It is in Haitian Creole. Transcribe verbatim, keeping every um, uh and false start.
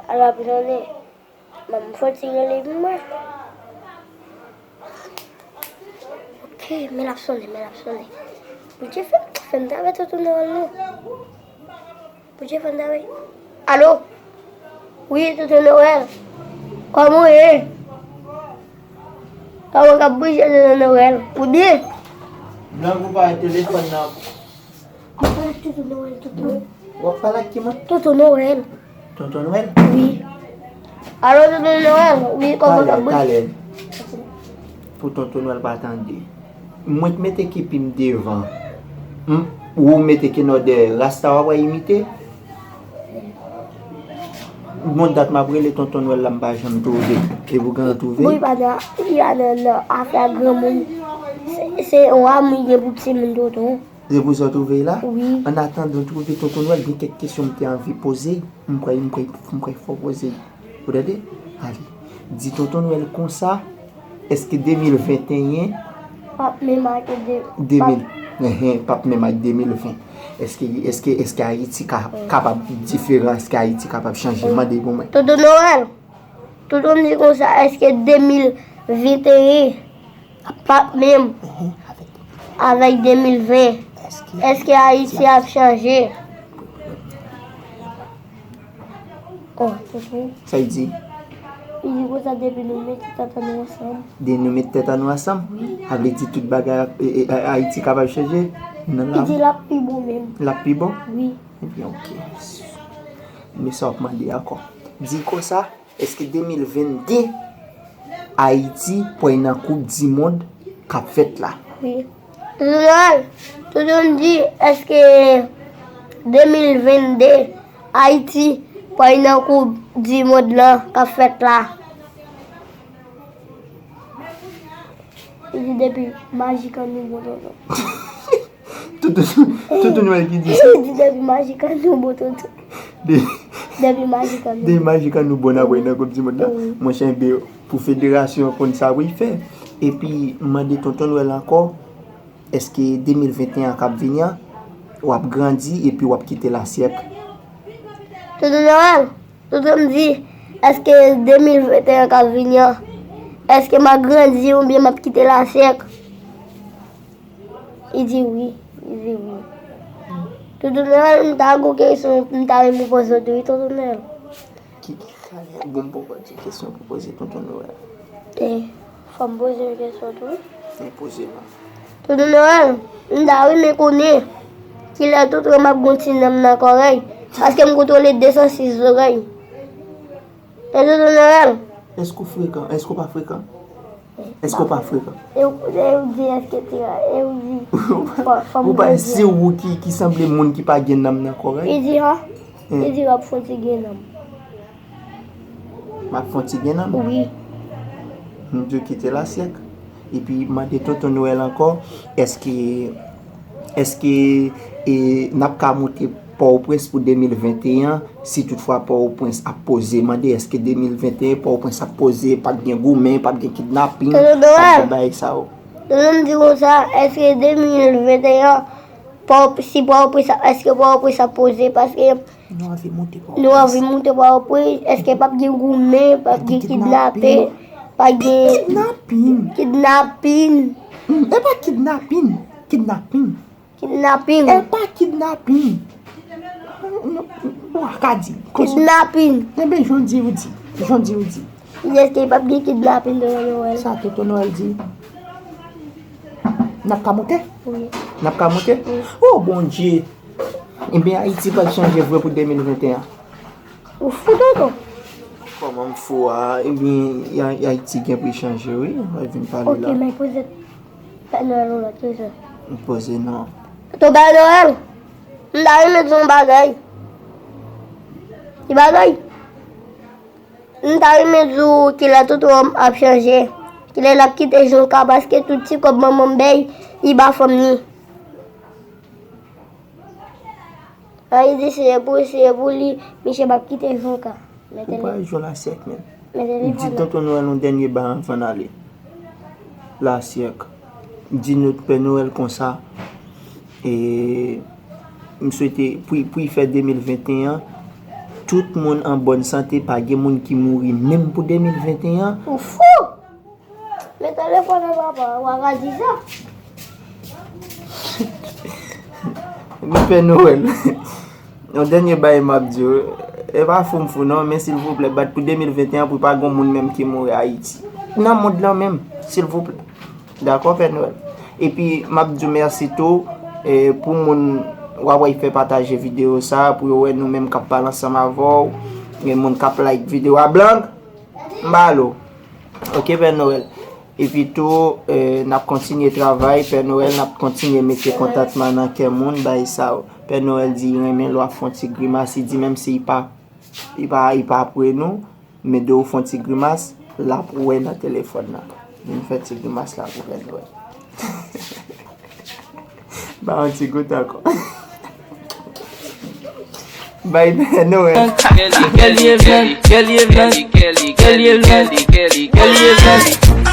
Alo, ap sonnen. Ban m fò ti rele pou mwen. Ok, men l ap sonnen, men l ap sonnen. Bondye fè, fè m travay tonton Nowèl non. Bondye fè m travay. Alo? Wi, tonton Nowèl. Kòman w ye? Kòman k ap bouje tonton Nowèl? Ou byen? Blan pou pale telefòn nan. Mwen pale ak tonton Nowèl, tonton. W ap pale ak ki moun? Tonton Nowèl. Tonton Nowèl? Wi. Alo, tonton Nowèl? Wi, kòman k ap bouje? Talè, talè. Pou tonton Nowèl pa tande. Mwen t mete kepi m devan. M, ou mete kenò dèyè. Rasta w ap imite? Bon dat m ap rele tonton Nwèl la, m pa janm twouve. E pou gen twouve? Bon, li pa nan, li pa nan, nan afè granmoun. Se, se yon amou li gen pou timoun tonton. Se pou sa w twouve l la? Wi. An atandan w twouve tonton Nwèl, gen kèk kesyon m te anvi poze l. M kwè, m kwè, m kwè fò w poze l. Ou tande? Ale. Di tonton Nwèl konsa, èske de mil venteyen p ap menm ak de, de mil, enhen, p ap menm ak de mil ven? Èske, èske, èske Ayiti ka, kapab diferan? Èske Ayiti kapab chanje? Mande pou mwen. Tonton Nwèl, tonton di konsa, èske de mil venteyen p ap menm avèk de mil ven? Èske Ayiti ap chanje? Oh, tonton. Sa l di? Li di konsa depi nou met tèt an nou ansanm. De nou met tèt an nou ansanm? Wi. Sa vle di tout bagay ap, e, e, A-, Ayiti kapab chanje? Nan la. Li di l ap pi bon menm. L ap pi bon? Wi. Ebyen, ok. Men sa w ap mande ankò. Di konsa, èske de mil vennde Ayiti pral nan koup di mond k ap fèt la? Wi. Tonton Nwèl, tonton di, èske de mil vennde Ayiti pral nan koup di mond lan k ap fèt la? Li di depi majik an nou bon, tonton. Tonton, tonton Nwèl ki di sa. Li di depi majik an nou bon, tonton. De, depi majik an nou bon. Depi majik an nou bon, n ap wè nan koup di mond la. Wi. Monchè, enben, pou federasyon an konn sa pou l fè. Epi, m mande tonton Nwèl ankò, èske de mil venteyen an k ap vini an, w ap grandi epi w ap kite lasyèk? Tonton Nwèl, tonton m di, èske de mil venteyen k ap vini an, èske m ap grandi oubyen m ap kite lasyèk? Li di wi, li di wi. Tonton Nwèl, m ta gen yon kesyon m ta renmen poze w tou wi, tonton Nwèl. Ki, ki, bon, m poko di kesyon pou poze tonton Nwèl. E, fò m poze yon kesyon tou wi. E, poze non. Tonton Nwèl, m ta renmen konnen kilè tonton m ap gen yon ti nanm nan kòrèy, paske m kontwole de san sis zòrèy. E tonton Nwèl. Èske w frekan? Èske w pa frekan? Èske w pa frekan? E w, e w di èske ti ra, e w di, fò, fò m poze. Ou pa, se ou ki, ki sanble moun ki pa gen nanm nan kòrèy? Li di, ha? Li di, w ap fè yon ti gen nanm. M ap fè yon ti gen nanm? Wi. M di w kite lasyèk. Epi mande tonton Nwèl ankò, èske, èske, e, n ap ka moute Pòtoprens pou de mil venteyen, si toutfwa Pòtoprens ap poze? Mande èske de mil venteyen Pòtoprens ap poze, p ap gen goumen, p ap gen kidnaping, p ap gen bagay sa yo? Tonton Nwèl, tonton m di konsa, èske de mil venteyen, Pò, si Pòtoprens ap, èske Pòtoprens ap poze? Paske nou anvi moute Pòtoprens. Nou anvi moute Pòtoprens. Èske p ap gen goumen, p ap gen kidnape, p ap gen kidnaping? Kidnaping. Hmm, e pa kidnaping. Kidnaping. Kidnaping. E pa kidnaping. Ou pa ka di konsa. Kidnaping. Enben, jan w di, ou di. Jan w di, ou di. Èske p ap gen kidnaping tonton Nwèl? Sa tonton Nwèl di. N ap ka moute? Wi. N ap ka moute? Wi. Oh, Bondye! Ebyen, Ayiti pral chanje vre pou de mil venteyen. Ou fou, tonton? Kòman m fou a? Ebyen, Ayiti gen pou l chanje, wi. Mwen vin pale la. Ok, men poze Pè Nwèl yon lòt kesyon. M poze non. Tonton Pè Nwèl, m ta renmen di w yon bagay. Ki bagay? M ta renmen di w kilè tonton an ap chanje. Kilè l ap kite Jonka, paske tout ti kòb manman m bay, li ba fanm ni. An, li di si se pou, si se pou li, misye p ap kite Jonka. Ou pa jwe lasyèk menm. Di tonton Nwèl yon dènye bagay anvan n ale. Lasyèk. Di nou Pè Nwèl konsa. E m swete pou, pou l fè de mil venteyen an, Tout moun an bòn sante, pa gen moun ki mouri menm pou de mil venteyen an. Ou fou! Men telefòn nan papa, w a ka di sa. Men Pè Nwèl, yon dènye bagay m ap di w, e pa fou m fou non, men silvouplè, bat pou de mil venteyen pou pa gen moun menm ki mouri Ayiti. Nan mond lan menm, silvouplè. Dakò, Pè Nwèl? Epi, m ap di w mèsi tou, e, pou moun w ap wè fè pataje videyo sa, pou yo wè nou menm k ap pale ansanm avè w, gen moun k ap like videyo a. Blang, m ba l ou. Oke, Pè Nwèl. Epi tou, e, n ap kontinye travay, Pè Nwèl, n ap kontinye mete kontantman nan kè moun, bay sa yo. Pè Nwèl di li renmen lè w ap fè yon ti grimas, li di menm si li pa, li pa, li pa pre nou, men de w fè yon ti grimas, l ap wè nan telefòn nan. Vin fè ti grimas la pou Pè Nwèl. Ba yon ti goute ankò. Bay Pè Nwèl. Kelly Evans, Kelly Evans, Kelly Evans, Kelly Evans.